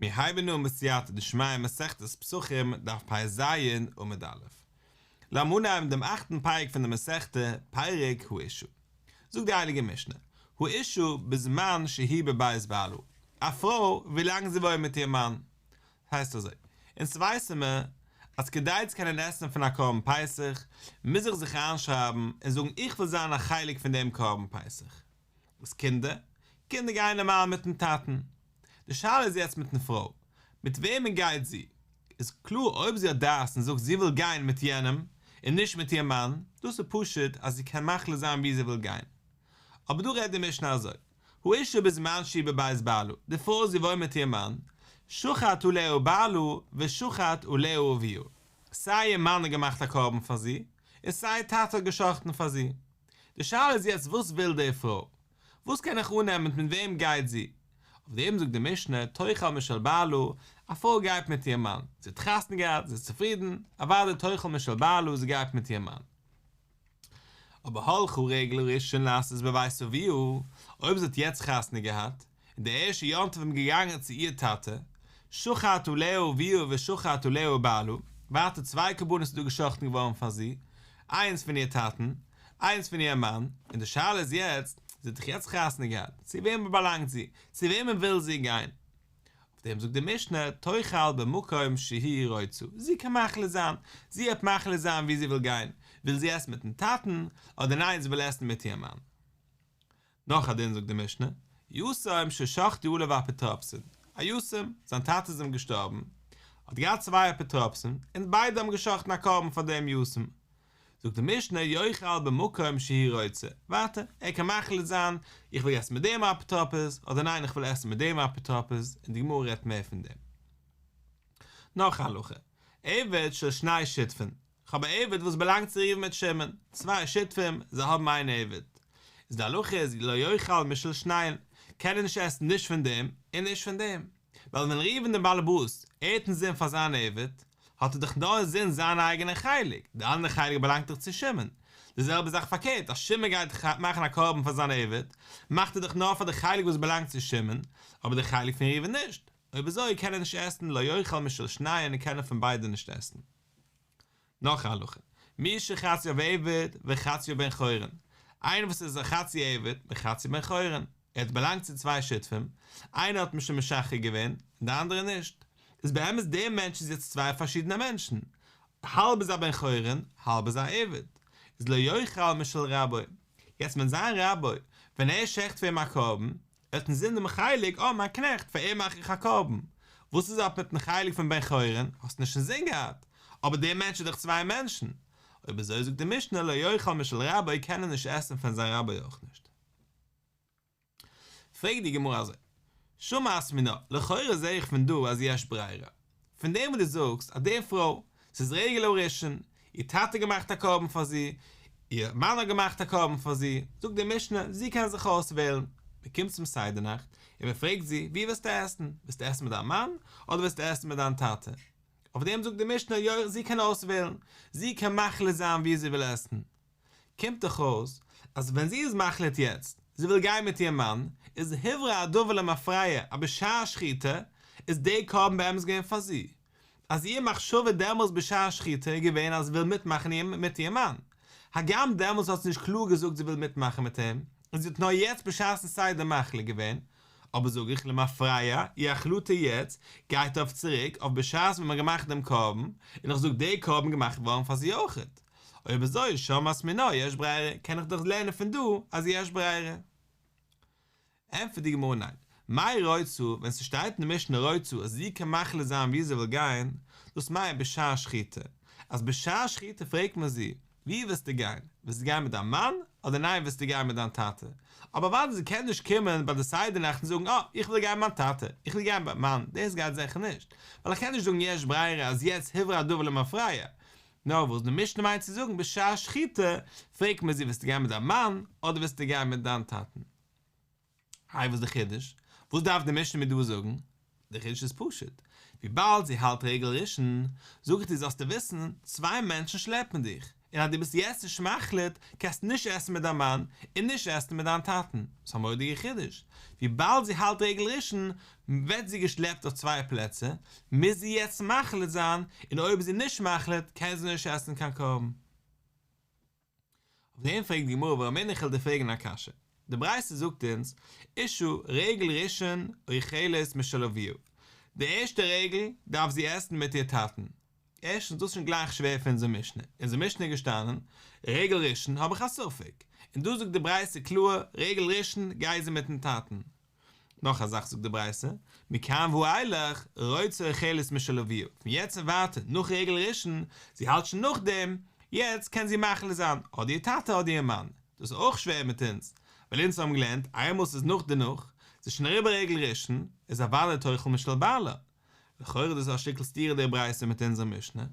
מיר הייבן אן בסייעתא דשמיא מסכת פסחים דף פ"ז עמוד א'. לאמיר אנהייבן דעם אכטן פרק פון די מסכתא, פרק האשה. זאגט די הייליגע משנה, האשה בזמן שהיא בבית בעלה, א פרוי ווילאנג זי וואוינט מיט איר מאן. הייסט אזוי, אונז ווייסן מיר אז כדי צו קענען עסן פון א קרבן פסח, מוז איך זיך איינשרייבן און זאגן איך וויל זיין א חלק פון דעם קרבן פסח. וואס קינדער? קינדער גייען נארמאל מיטן טאטן. די שאלה איז יעצט מיטן פרוי, מיט וועמען גייט זי? איז קלאר אויב זי האט דעת און זאגט זי וויל גיין מיט יענעם און נישט מיט איר מאן, דאס איז פשוט אז זי קען מחליט זיין ווי זי וויל גיין. אבער דא רעדט די משנה אזוי, האשה בזמן שהיא בבית בעלה, די פרוי זי וואוינט מיט איר מאן, שחט עליה בעלה ושחט עליה אביה, סיי איר מאן האט געמאכט א קרבן פאר זי, און סיי איר טאטע האט גע'שחט'ן פאר זי. די שאלה איז יעצט וואס וויל די פרוי? וואס קען איך אננעמען מיט וועם גייט זי? אויף דעם זאגט די משנה תאכל משל בעלה, א פרוי גייט מיט איר מאן, זי האט חתונה געהאט, זי איז צופרידן, אוודאי תאכל משל בעלה, זי גייט מיט איר מאן. אבער הלכה רגל ראשון לעשות בבית אביה, אויב זי האט יעצט חתונה געהאט, און די ערשטע יום טוב איז מען געגאנגען צו איר טאטע, שחט עליה אביה ושחט עליה בעלה, ווייטער צוויי קרבנות איז דא געשחט'ן געווארן פאר זי, איינס פון איר טאטן, איינס פון איר מאן, און די שאלה איז יעצט, זי האט דאך יעצט חתונה געהאט, צו וועמען באלאנגט זי, צו וועמען וויל זי גיין? אויף דעם זאגט די משנה, תאכל במקום שהיא רוצה, זי קען מחליט זיין, זי וועט מחליט זיין וואו זי וויל גיין, וויל זי עסן מיטן טאטן, אדער ניין זי וויל עסן מיט איר מאן. נאך א דין זאגט די משנה, יתום ששחטו עליו אפוטרופסין, א יתום, זיין טאטע איז אים געשטארבן, האט געהאט צוויי אפוטרופסין, און ביידע האבן גע'שחט'ן א קרבן פאר דעם יתום. זאגט די משנה, יאכל במקום שהוא רוצה, ווייטער, ער קען מחליט זיין, איך וויל עסן מיט דעם אפוטרופוס, אדער ניין איך וויל עסן מיט דעם אפוטרופוס, און די גמרא רעדט מער פון דעם. נאך א הלכה, עבד של שני שותפין, כ'האב א עבד וואס באלאנגט צו ראובן מיט שמעון, צוויי שותפים, זיי האבן איין עבד. איז די הלכה איז לא יאכל משל שניהם, קען ער נישט עסן נישט פון דעם און נישט פון דעם. ווייל ווען ראובן דער באלעבאס, ער האט אינזין פאר זיין עבד, האט ער דאך נאר אינזין זיין אייגענע חלק, די אנדערע חלק באלאנגט דאך צו שמעון. די זעלבע זאך פארקערט, אז שמעון גייט מאכן א קרבן פאר זיין עבד, מאכט ער דאך נאר פאר די חלק וואס באלאנגט צו שמעון, אבער די חלק פון ראובן נישט. אויב אזוי קען ער נישט עסן לא יאכל משל שניהם און קען ער פון ביידע נישט עסן. נאך א הלכה, מי שחציו עבד וחציו בן חורין, איינער וואס איז א חצי עבד וחצי בן חורין, ער האט באלאנגט צו צוויי שותפים, איינער האט אים שוין משחרר געווען און די אנדערע נישט, איז באמת דער מענטש איז יעצט צוויי פארשידענע מענטשן, האלב איז א בן חורין האלב איז א עבד, איז לא יאכל משל רבו, יעצט ווען זיין רבו, ווען ער שעכט פאר אים א קרבן, ער האט אינזין דעם חלק, אה, מיין קנעכט, פאר אים מאך איך א קרבן. וואס איז אפ מיטן חלק פון בן חורין? האסט נישט אינזין געהאט. אבער דער מענטש איז דאך צוויי מענטשן. אויב אזוי זאגט די משנה לא יאכל משל רבו קען ער נישט עסן פון זיין רבי אויך נישט. פרעגט די גמרא אזוי, שמעת מינה, לכאורה זעה איך פון דא אז יש ברירה. פון דעם וואס דו זאגסט אז די פרוי, ס'איז רגל הראשון, איר טאטע האט געמאכט א קרבן פאר זי, איר מאן האט געמאכט א קרבן פאר זי, זאגט די משנה, זי קען זיך אויסוועלן. מען קומט צום סדר נאכט, און מען פרעגט זי, ווי ווילסטו עסן? ווילסטו עסן מיט דיין מאן, אדער ווילסטו עסן מיט דיין טאטע? אויף דעם זאגט די משנה, יא, זי קען אויסוועלן, זי קען מחליט זיין ווי זי וויל עסן. קומט דאך אויס אז ווען זי איז מחליט יעצט זי וויל גיין מיט איר מאן, איז הוברר הדבר למפרע אז בשעת שחיטה איז דער קרבן באמת געווען פאר זי, אז איר מחשבה דעמאלס בשעת שחיטה איז געווען אז זי וויל מיטמאכן מיט איר מאן, הגם דעמאלס האט זי נישט קלאר געזאגט זי וויל מיטמאכן מיט אים, און זי האט נאר יעצט בשעת'ן סדר מחליט געווען, אבער זאג איך למפרע, איר החלטה יעצט גייט אויף צוריק אויף בשעת ווען מ'האט געמאכט דעם קרבן, און איך זאג דער קרבן געמאכט געווארן פאר זי אויכעט. אויב אזוי שמעת מינה יש ברירה, קען איך דאך לערנען פון דא אז יש ברירה. ענטפערט די גמרא ניין, מאי רוצה, ווען ס'שטייט אין די משנה רוצה אז זי קען מחליט זיין וואו זי וויל גיין, דאס מיינט בשעת שחיטה, אז בשעת שחיטה פרעגט מען זי, וואו ווילסטו גיין, ווילסטו גיין מיט דיין מאן, אדער ניין ווילסטו גיין מיט דיין טאטע, אבער אוודאי זי קען נישט קומען ביי די סדר נאכט און זאגן אה, איך וויל גיין מיט מיין טאטע, איך וויל גיין מיט מיין מאן, דאס גייט זיכער נישט, ווייל איך קען נישט זאגן יש ברירה אז יעצט הוברר הדבר למפרע, נאר וואס די משנה מיינט צו זאגן בשעת שחיטה, פרעגט מען זי ווילסטו גיין מיט דיין מאן אדער ווילסטו גיין מיט דיין טאטן? איי וואס איז די חידוש? וואס דארף די משנה מיר דא זאגן? די חידוש איז פשוט, וויבאלד זי האלט רגל ראשון, זאג איך דיר זאלסטו וויסן, צוויי מענטשן שלעפן דיך, און אז דו ביסט יעצט נישט מחליט, קענסטו נישט עסן מיט דיין מאן, און נישט עסן מיט דיין טאטן. ס'איז א מורא'דיגע חידוש. וויבאלד זי האלט רגל ראשון, ווערט זי געשלעפט אויף צוויי פלעצער, מוז זי יעצט מחליט זיין, און אויב איז זי נישט מחליט, קען זי נישט עסן קיין קרבן. אויף דעם פרעגט די גמרא ורמינהו איך וועל דיר פרעגן א קשיא. די ברייתא זאגט אונז, אשה רגל ראשון אוכלת משל אביה, די ערשטע רגל דארף זי עסן מיט איר טאטן, ערשטנס דאס איז שוין גלייך שווער פון אונזער משנה, אין אונזער משנה איז געשטאנען רגל ראשון האב איך א ספק, און דא זאגט די ברייתא קלאר רגל ראשון גייט זי מיטן טאטן. נאך א זאך זאגט די ברייתא, מכאן ואילך רוצה אוכלת משל אביה, פון יעצט און ווייטער נאך רגל ראשון, זי האלט שוין נאכדעם, יעצט קען זי מחליט זיין אדער איר טאטע אדער איר מאן, דאס איז אויך שווער מיט אונז, ווייל אונז האבן געלערנט איינמאל ס'איז נאך דערנאך, ס'איז שוין אריבער רגל ראשון, איז אוודאי תאכל משל בעלה, לכאורה איז דאס א שטיקל סתירה די ברייתא מיט אונזער משנה.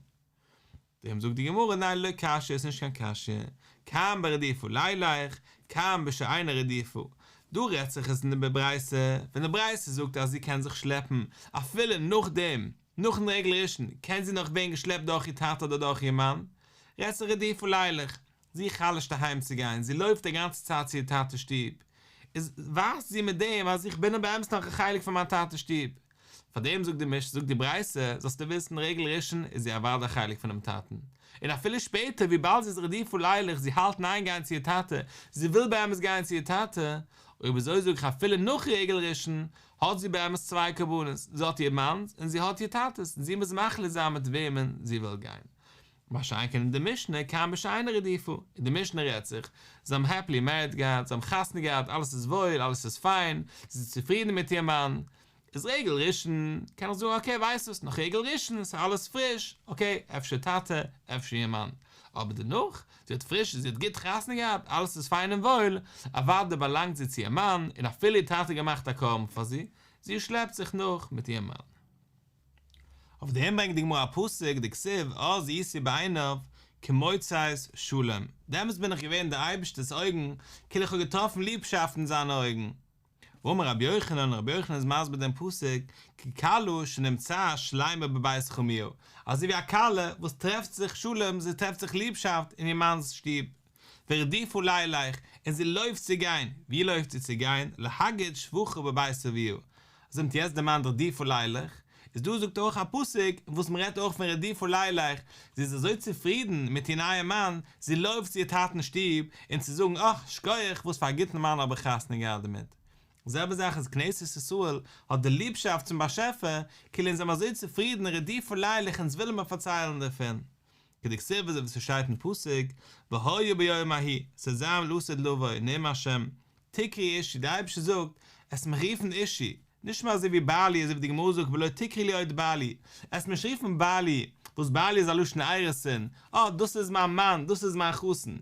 דעם זאגט די גמרא ניין לא קשיא איז נישט קיין קשיא, כאן ברדופה לילך, כאן בשאינה רדופה, דא רעדט זיך עס אין די ברייתא, ווען די ברייתא זאגט אז זי קען זיך שלעפן אפילו נאכדעם, נאכן רגל ראשון, קען זי נאך ווערן געשלעפט דורך איר טאטע אדער דורך איר מאן, רעדט זיך רדופה לילך, זי חלש'ט אהיים צו גיין, זי לויפט די גאנצע צייט צו איר טאטע'ס שטוב, איז ווייזט זי מיט דעם אז איך בין באמת נאך א חלק פון מיין טאטע'ס שטוב. פאר דעם זאגט די מש זאגט די ברייתא, זאלסטו וויסן רגל ראשון איז זי אוודאי א חלק פונעם טאטן, און אפילו שפעטער וויבאלד זי איז רדופה לילך זי האלט אין איין גיין צו איר טאטע, זי וויל באמת גיין צו איר טאטע, אויב אזוי זאג איך אפילו נאך רגל ראשון האט זי באמת צוויי קרבנות, זי האט איר מאנ'ס און זי האט איר טאטע'ס, און זי מוז מחליט זיין מיט וועמען זי וויל גיין. מה שאין כן אין די משנה, כאן בשאינה רדופה, אין די משנה רעדט זיך, זיי האבן העפלי מעריד געהאט, זיי האבן חתונה געהאט, אלעס איז וואויל, אלעס איז פיין, זי איז צופרידן מיט איר מאן, איז רגל ראשון, קען איך זאגן אקעי ווייסט וואס, נאך רגל ראשון, ס'איז אלעס פריש, אקעי, אפשר טאטע, אפשר איר מאן, אבער דערנאך, זי האט פריש, זי האט גוט חתונה געהאט, אלעס איז פיין און וואויל, אוודאי באלאנגט זי צו איר מאן, און אפילו איר טאטע האט געמאכט א קרבן פאר זי, זי שלעפט זיך נאך מיט איר מאן. אויף דעם ברענגט די גמרא א פסוק, דכתיב אז הייתי בעיניו כמוצאת שלום, דעמאלטס בין איך געווען אין דער אייבערשטער'ס אויגן, כאילו איך האב געטראפן ליבשאפט אין זיינע אויגן. ואמר רבי יוחנן, רבי יוחנן איז מסביר דעם פסוק, ככלה שנמצאת שלימה בבית חמיה, אזוי ווי א כלה וואס טרעפט זיך שלום, זי טרעפט זיך ליבשאפט אין איר מאנ'ס שטוב. ורדופה לילך, און זי לויפט צו גיין, וואו לויפט זי צו גיין? להגיד שבחה בבית אביה, אז מ'האט יעצט דערמאנט רדופה לילך, איז דא זאגט אויך א פסוק וואס מען רעדט אויך פון רדופה לילך, זי איז אזוי צופרידן מיט איר נייעם מאן, זי לויפט צו איר טאטנ'ס שטוב און צו זאגן אך, שכוח, וואס פאר א גוטן מאן האב איך חתונה געהאט דערמיט. די זעלבע זאך איז כנסת ישראל האט די ליבשאפט צום באשעפער, כאילו אונז זעמער אזוי צופרידן רדופה לילך אונז ווילן מיר פארציילן דערפון. כדכתיב אזוי ווי ס'שטייט אין פסוק, והיה ביום ההוא, ס'וועט זיין לעתיד לבוא, נאם השם, תקראו אישי, דער אייבערשטער זאגט, עסט מיך רופן אישי, נישט מער אזוי ווי בעלי, אזוי ווי די גמרא זאגט ולא תקראו לי עוד בעלי, עסט מיך נישט רופן בעלי, וואס בעלי איז א לשון אירוסין, אה, דאס איז מיין מאן, דאס איז מיין חתן.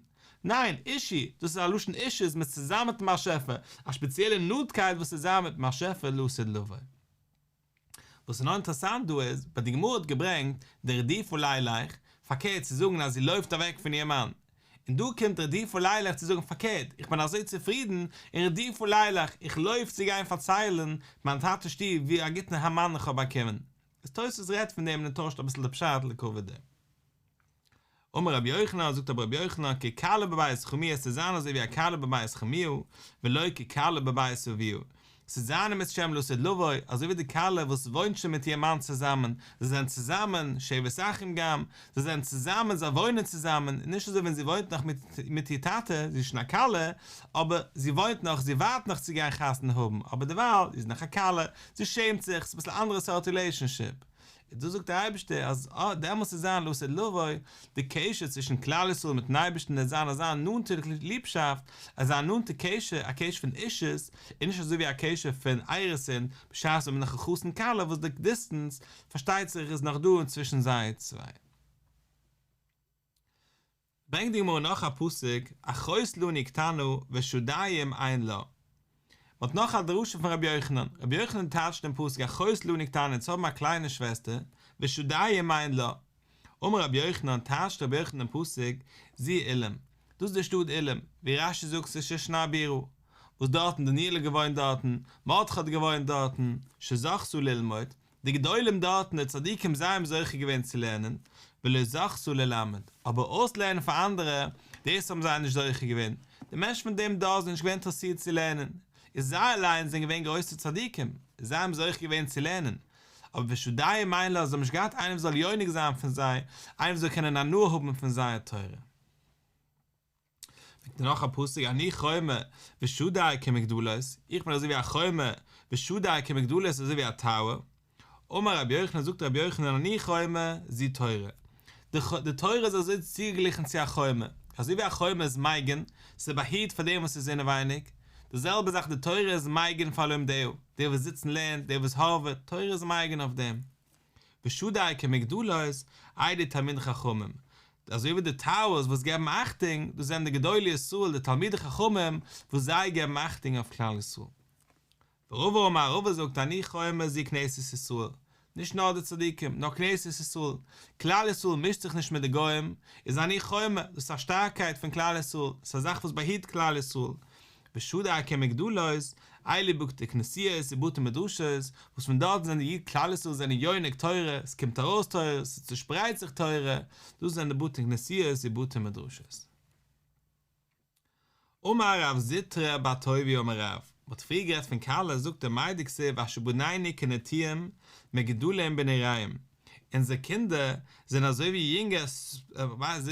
ניין, אישי, דאס איז א לשון אישות, מ'איז צוזאמען מיטן באשעפער, א שפעציעלע נאנטקייט וואס איז זיין מיטן באשעפער לעתיד לבוא. וואס איז נאר אינטערעסאנט דא איז, ביי די גמרא האט געברענגט די רדופה לילך, פארקערט צו זאגן אז זי לויפט אוועק פון איר מאן, און דא קומט רדופה לילך צו זאגן פארקערט, איך בין אזוי צופרידן, און רדופה לילך, איך לויף צו גיין פארציילן מיין טאטע'ס שטוב ווי א גוטן מאן איך האב באקומען. איז תוספות רעדט פון דעם און ער טוישט אביסל די פשט לכבוד דעם. אמר רבי יוחנן, זאגט אבער רבי יוחנן, ככלה בבית חמיה, עס וועט זיין אזוי ווי א כלה בבית חמיה, ולא ככלה בבית אביה. עס וועט זיין אם ירצה השם לעתיד לבוא, אזוי ווי די כלה וואס וואוינט שוין מיט איר מאן צוזאמען, זיי זענען צוזאמען, שבת אחים גם, זיי זענען צוזאמען, זיי וואוינען צוזאמען, נישט אזוי ווען זי וואוינט נאך מיט איר טאטע, זי איז שוין א כלה, אבער זי וואוינט נאך, זי ווארט נאך צו גיין חתונה האבן, אבער דערווייל זי איז נאך א כלה, זי שעמט זיך, ס'איז אביסל א אנדערע סארט רילעישאנשיפ. און דא זאגט דער אייבערשטער אז דעמאלטס וועט זיין לעתיד לבוא, די קשר צווישן כלל ישראל מיטן אייבערשטן וועט זיין אזא נאנטע ליבשאפט, אזא נאנטע קשר, א קשר פון אישות, און נישט אזוי ווי א קשר פון אירוסין, בשעת ווען מען איז נאך א חתן כלה וואס די דיסטענס, פארשטייט זיך, איז נאך דא צווישן זיי צוויי. ברענגט די גמרא נאך א פסוק, אחות לנו קטנה ושדיים אין לה. מ'האט נאך א דרשה פון רבי יוחנן, רבי יוחנן טייטשט דעם פסוק אחות לנו קטנה אונז האבן א קליינע שוועסטער, ושדיים אין לה. אמר רבי יוחנן, טייטשט רבי יוחנן דעם פסוק, זו עילם, דאס איז די שטאט עילם, ווי רש"י זאגט ס'איז שושן הבירה, וואס דארטן דניאל האט געוואוינט דארטן, מרדכי האט געוואוינט דארטן, שזכתה ללמוד, די גדולים דארטן, די צדיקים זיי האבן זוכה געווען צו לערנען, ולא זכתה ללמד, אבער אויסלערנען פאר אנדערע, דאס האבן זיי נישט זוכה געווען, די מענטשן פון דעם דור זענען נישט געווען אינטערעסירט צו לערנען, איז זיי אליינס זענען געווען גרויסע צדיקים, זיי האבן זוכה געווען צו לערנען, אבער ושדיים אין לה, זיי האבן נישט געהאט איינער וואס זאל יונק זיין פון זיי, איינער וואס זאל קענען הנאה האבן פון זייער תורה. ברענגט ער נאך א פסוק אני חומה ושדי כמגדלות, איך בין אזוי ווי א חומה ושדי כמגדלות אזוי ווי א טאוער, אמר רבי יוחנן זאגט רבי יוחנן אני חומה זו תורה, די תורה איז אזוי צוגעגליכן צו א חומה, אזוי ווי א חומה איז מגין, ס'באהיט פאר דעם וואס איז אינעווייניג, די זעלבע זאך די תורה איז מגין פאר לומדיה, דער וואס זיצט און לערנט, דער וואס הארוועט, תורה איז מגין אויף דעם. ושדי כמגדלות, אלו תלמידי חכמים, אזוי ווי די טאוערס וואס געבן אכטונג, דאס זענען די גדולי ישראל, די תלמידי חכמים, וואס זיי געבן אכטונג אויף כלל ישראל. ורבא אמר רבא זאגט אני חומה זו כנסת ישראל, נישט נאר די צדיקים, נאר כנסת ישראל, כלל ישראל מישט זיך נישט מיט די גוים, איז אני חומה, דאס איז א שטארקייט פון כלל ישראל, עס איז א זאך וואס באהיט כלל ישראל, ושדי כמגדלות, אלו בתי כנסיות ובתי מדרשות, וואס פון דארט זענען די כלל ישראל זענען יונק תורה, עס קומט ארויס תורה, עס צושפרייט זיך תורה, דאס זענען די בתי כנסיות ובתי מדרשות. אמר רב זוטרא בר טוביה אמר רב, מ'האט פריער גערעדט פון כלה, זאגט ער מאי דכתיב אשר בנינו כנטעים מגודלים בנעריהם, אונזער קינדער זענען אזוי ווי יונגע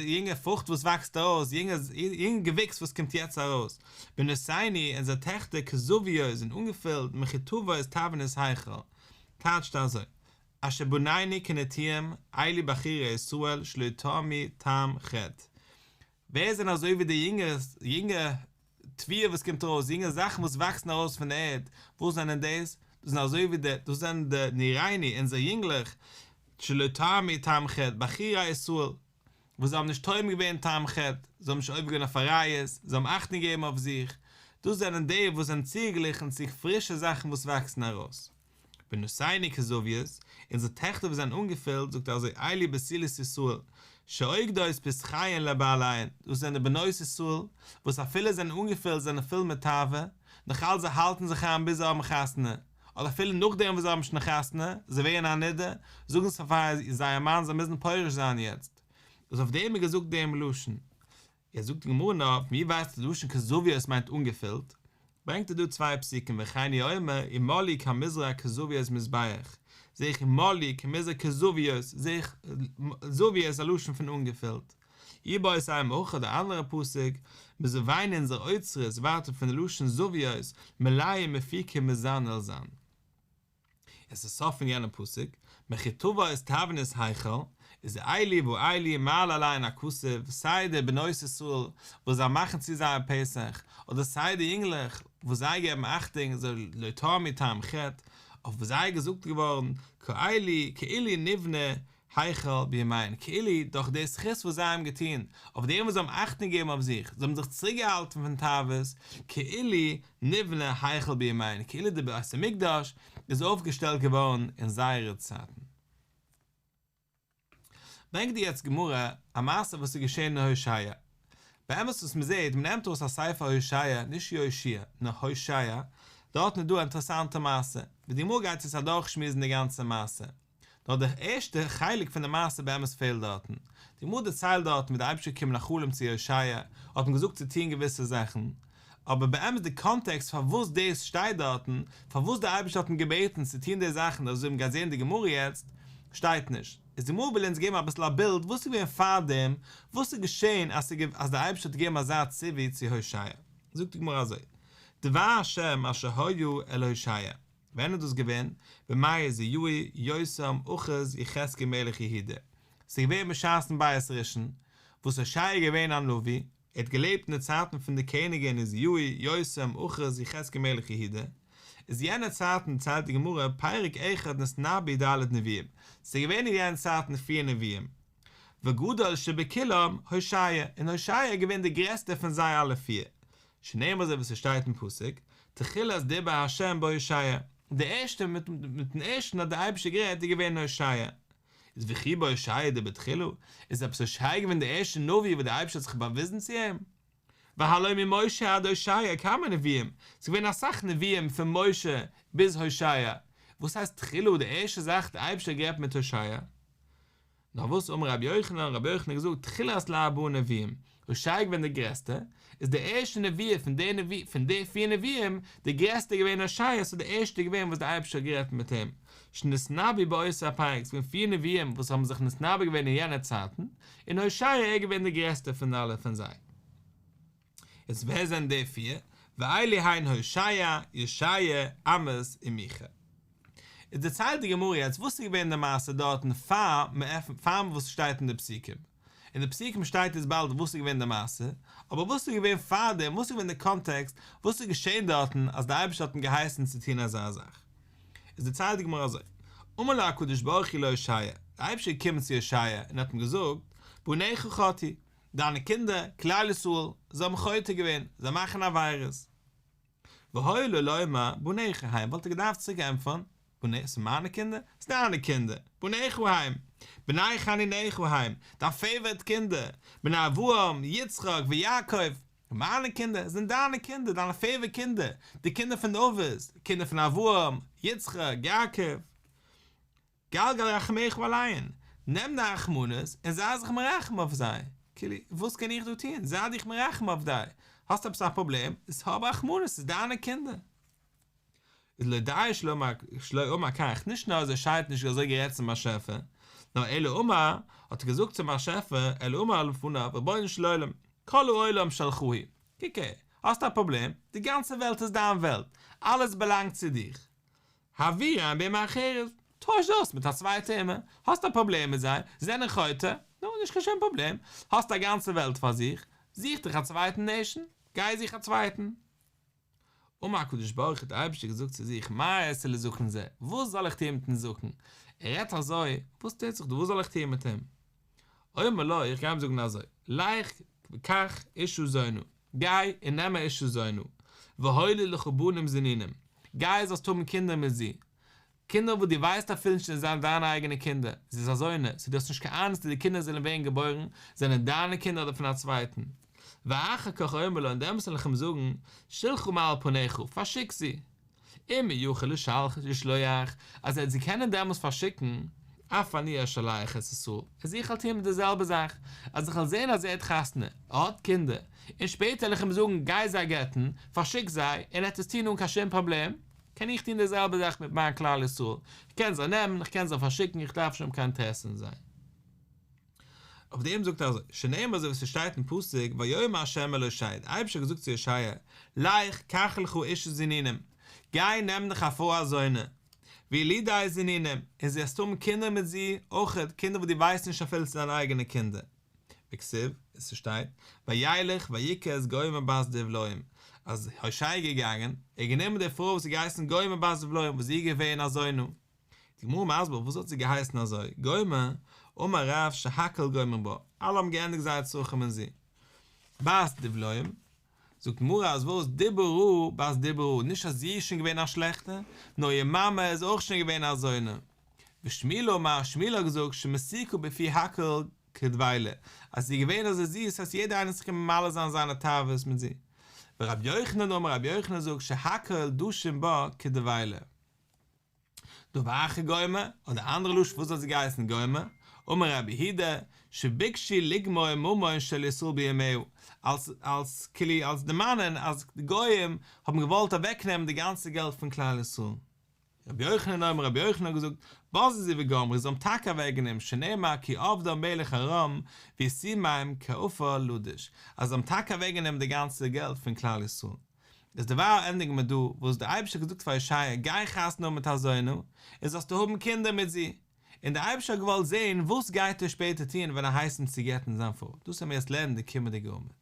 יונגע פרוכט וואס וואקסט ארויס, יונגע יונגע געוויקס וואס קומט יעצט ארויס, בנותינו, אונזער טעכטער כזביות זענען אנגעפילט מחוטבות תבנית היכל, טייטשט אזוי, אשר בנינו כנטעים אלו בחורי ישראל שלא טעמו טעם חטא, ווער זענען אזוי ווי די יונגע יונגע תבואה וואס קומט ארויס, יונגע זאכן וואס וואקסן ארויס פון די ערד, וואס זענען דאס? דאס זענען אזוי ווי די, דאס זענען די נערינו, אונזערע יונגלעך, שלא טעמו טעם חטא, בחורי ישראל, וואס זיי האבן נישט טועם געווען טעם חטא, זיי האבן נישט עובר געווען אויף עריות, זיי האבן אכטונג געגעבן אויף זיך, דאס זענען די וואס זענען צוגעגליכן צו פרישע זאכן וואס וואקסן ארויס. בנותינו כזביות, אונזערע טעכטער וואס זענען אנגעפילט, זאגט ער אזוי, אלו בתולות ישראל, שאוגדות פתחיהן לבעליהן, דאס זענען די בנות ישראל, וואס אפילו זענען אנגעפילט, זענען פול מיט תאווה, נאך אלץ זיי האלטן זיך איין ביז זיי האבן חתונה, אדער אפילו נאכדעם וואס זיי האבן שוין חתונה, זיי ווערן א נדה, זאגן זיי פאר זייער מאן זיי מוזן פורש זיין יעצט. איז אויף דעם איז געזאגט דעם לשון. יעצט זאגט די גמרא נאר, פון ווי ווייסטו די לשון כזביות מיינט אנגעפילט? ברענגט ער דא צוויי פסוקים וכן הוא אומר ומלאו כמזרע כזביות מזבח, זעה איך ומלאו כמזרע כזביות, זעה איך זביות איז א לשון פון אנגעפילט. איבעית אימא הכא די אנדערע פסוק, מזוינו אונזערע אוצרות ווייטער פון די לשון זביות, מלאים מפיקים מזן אל זן. עס איז סוף פון יענעם פסוק, מחוטבות תבנית היכל, איז אלו ואלו מעלה עליהן הכתוב, סיי די בנות ישראל וואס זיי מאכן צו זייער פתח, אדער סיי די יונגלעך וואס זיי געבן אכטונג זיי לא טעמו טעם חטא, אויף זיי איז געזאגט געווארן, כאלו כאילו נבנה היכל בימיהן, כאילו דורך די זכות וואס זיי האבן געטון, אויף דעם וואס זיי האבן אכטונג געגעבן אויף זיך, זיי האבן זיך צוריקגעהאלטן פון תאוות, כאילו נבנה היכל בימיהן, כאילו די בית המקדש איז אויפגעשטעלט געווארן אין זייערע צייטן. ברענגט די יעצט גמרא א מעשה וואס איז געשען אין הושע. באמת וואס מען זעט, מען נעמט ארויס א ספר הושע, נישט יהושע, נאר הושע, דארטן איז דא א אינטערעסאנטע מעשה, ווי די גמרא גייט יעצט אדורכשמועסן די גאנצע מעשה. נאר דער ערשטער חלק פון די מעשה באמת פעלט דארטן. די גמרא דערציילט דארטן ווי דער אייבערשטער איז געקומען א חלום צו הושע, האט אים געזאגט צו טון געוויסע זאכן, אבער באמת די קאנטעקסט פארוואס דאס שטייט דארטן, פארוואס דער אייבערשטער האט אים געבעטן צו טון די זאכן אזוי ווי מ'גייט זען אין די גמרא יעצט, שטייט נישט. איז די גמרא וויל אונז געבן אביסל א בילד וואס איז געווען פארדעם, וואס איז געשען אז אז דער אייבערשטער האט געגעבן אזא ציווי צו הושע. זאגט די גמרא אזוי, דבר השם אשר היה אל הושע. ווען איז דאס געווען? בימי עוזיהו, יותם, אחז, יחזקיה מלך יהודה. ס'איז געווען בשעת'ן בית ראשון, וואס הושע איז געווען א נביא, ער האט געלעבט אין די צייטן פון די קעניגען עוזיהו, יותם, אחז, יחזקיה מלך יהודה. איז יענע צייטן ציילט די גמרא פרק אחד נתנבאו ד' נביאים, ס'איז געווען אין יענע צייטן פיר נביאים. וגדול שבכולם הושע, און הושע איז געווען דער גרעסטער פון זיי אלע פיר, שנאמר אזוי ווי ס'שטייט אין פסוק, תחילת דיבר ה' בהושע, דער ערשטער מיטן ערשטן האט דער אייבערשטער גערעדט איז געווען הושע. איז וכי בהושע דיבר תחילה, איז עפעס הושע געווען דער ערשטער נביא וואס דער אייבערשטער האט זיך באוויזן צו אים? והלא ממשה עד הושע כמה נביאים, ס'איז געווען אסאך נביאים פון משה ביז הושע, וואס הייסט תחילה די ערשטע זאך דער אייבערשטער האט גערעדט מיט הושע? נאר וואס אמר רבי יוחנן, רבי יוחנן האט געזאגט תחילת לארבעה נביאים, הושע איז געווען דער גרעסטער, איז דער ערשטער נביא פון די נביא פון די פיר נביאים, דער גרעסטער געווען הושע, ס'איז דער ערשטער געווען וואס דער אייבערשטער האט גערעדט מיט אים, שנתנבאו באותו הפרק, ס'איז געווען פיר נביאים וואס האבן זיך נתנבא געווען אין יענע צייטן, און הושע ער איז געווען דער גרעסטער פון אלע פון זיי. איז ווער זענען די פיר? ואלו הן הושע, ישעיה, עמוס און מיכה. איז דערציילט די גמרא יעצט וואס איז געווען די מעשה דארטן פאר מען עפנט פאר וואס שטייט אין די פסוקים. אין די פסוקים שטייט יעצט באלד וואס איז געווען די מעשה, אבער וואס איז געווען פארדעם, וואס איז געווען די קאנטעקסט, וואס איז געשען דארטן אז די אייבערשטער האט אים געהייסן צו טון אזא זאך. איז דערציילט די גמרא אזוי, אמר לו הקדוש ברוך הוא להושע, די אייבערשטער איז געקומען צו הושע און האט אים געזאגט, בניך חטאו, דיינע קינדער, כלל ישראל, זיי האבן חוטא געווען, זיי מאכן עבירות. והיה לו לומר, בניך הם, וואלט ער געדארפט צוריק ענטפערן, בני, ס'איז מיינע קינדער? ס'איז דיינע קינדער, בניך הם, בני חנוניך הם, דיין פעיווארט קינדער, בני אברהם, יצחק ויעקב, מיינע קינדער, זענען דיינע קינדער, דיינע פעיווארט קינדער, די קינדער פון די אבות, די קינדער פון אברהם, יצחק, יעקב. גלגל רחמיך עליהן, נעם דיין רחמנות און זיי זיך מרחם אויף זיי, כאילו, וואס קען איך דא טון, זיי דיך מרחם אויף זיי, האסט עפעס א פראבלעם, איז האב רחמנות, ס'איז דיינע קינדער. איז לא די שלא אמר כך, נישט נאר אז הושע האט נישט אזוי גערעדט צום באשעפער, נאר אלא אמר, האט ער געזאגט צום באשעפער, אלא אמר לפניו, רבונו של עולם, כל העולם שלך הוא, קוק הער, האסט א פראבלעם, די גאנצע וועלט איז דיין וועלט, אלעס באלאנגט צו דיך, העבירם באומה אחרת, טויש דאס מיט א צווייטע אומה, האסט א פראבלעם מיט זיי, זיי זענען חוטא, נו, נישט קיין שום פראבלעם, האסט א גאנצע וועלט פאר זיך, זוך דיך א צווייטן נעישן, גיי זוך א צווייטן. אמר הקדוש ברוך הוא האט דער אייבערשטער געזאגט צו זיך מה אעשה לזקן זה, וואס זאל איך טון מיטן זקן, ער רעדט אזוי, וואס טוט זיך דא, וואס זאל איך טון מיט אים? אומר לו, איך גיי אים זאגן אזוי, לך וקח אשה זונה, גיי און נעם א אשה זונה, והוליד לך בנים זנונים, גיי זאלסט האבן קינדער מיט זי, קינדער וואס דו ווייסט אפילו נישט צו זיי זענען דיינע אייגענע קינדער, זי איז א זונה, סאו דו האסט נישט קיין אהנונג צו די קינדער זאלן ווערן געבוירן, זענען דיינע קינדער אדער פון א צווייטן. ואחר כך אומר לו, און דעמאלס וועל איך אים זאגן, שלחה מעל פניך, פארשיק זי. אם יכול לשלוח, אז ער וועט זי קענען דעמאלס פארשיקן, אף אני אשלח את ישראל, אז איך וועל טון מיט די זעלבע זאך, אז איך וועל זען אז ער האט חתונה, ער האט קינדער, און שפעטער וועל איך אים זאגן גיי זיי גט'ן, פארשיק זיי, און ער וועט עס טון אן קיין שום פראבלעם, קען איך טון די זעלבע זאך מיט מיין כלל ישראל, איך קען זיי נעמען, איך קען זיי פארשיקן, איך דארף נישט האבן קיין אינטערעסע אין זיי. אויף דעם זאגט ער אזוי, שנאמר אזוי ווי ס'שטייט אין פסוק, ויאמר ה' אל הושע, דער אייבערשטער האט געזאגט צו הושע, לך קח לך אשה זנונים, גיי נעם דיך א פרוי א זונה, וילודי זנונים, און זאלסט האבן קינדער מיט זי, אויכעט קינדער וואס דו ווייסט נישט אפילו צו דיינע אייגענע קינדער. וכתיב, און ס'שטייט, וילך ויקח את גומר בת דבליים, אז הושע איז געגאנגען, ער האט גענומען די פרוי וואס האט געהייסן גומר בת דבליים, וואס זי איז געווען א זונה. די גמרא מסביר וואס האט זי געהייסן אזוי, גומר, אמר רב שהכל גומרים בה, אלע האבן געענדיגט זייער צרכים אין זי. בת דבליים, זאגט די גמרא אז וואס דיבה רעה בת דיבה רעה, נישט אז זי איז שוין געווען א שלעכטע, נאר איר מאמע איז אויך שוין געווען א זונה. ושמואל אמר, שמואל האט געזאגט שמתוקה בפי הכל כדבילה, אז זי איז געווען אזוי זיס אז יעדער איינער האט זיך געקענט ממלא זיין זיינע תאוות מיט זי. ורבי יוחנן אמר, רבי יוחנן זאגט שהכל דשין בה כדבילה. דבר אחר גומר, אדער אנדערע לשון וואס האט זי געהייסן גומר, אמר רבי יהודה, שביקשו לגמור ממון של ישראל בימיה, אלס אלס כאילו אלס דערמאנען אז די גוים האבן געוואלט אוועקנעמען די גאנצע געלט פון כלל ישראל. רבי יוחנן אמר רבי יוחנן האט געזאגט, בזזו וגמרו, זיי האבן טאקע אוועקגענומען, שנאמר כי אבדה מלך ארם וישימם כעפר לדוש, אז זיי האבן טאקע אוועקגענומען די גאנצע געלט פון כלל ישראל. איז דערווייל ענדיגן מיר דא וואס דער אייבערשטער האט געזאגט פאר ישעיה גיי חתונה האבן מיט א זונה און זאלסטו האבן קינדער מיט זי, און דער אייבערשטער האט געוואלט זען וואס גייט ער שפעטער טון ווען ער הייסט אים צו גט'ן זיין פרוי, דאס וועלן מיר יעצט לערנען די קומענדיגע עמוד.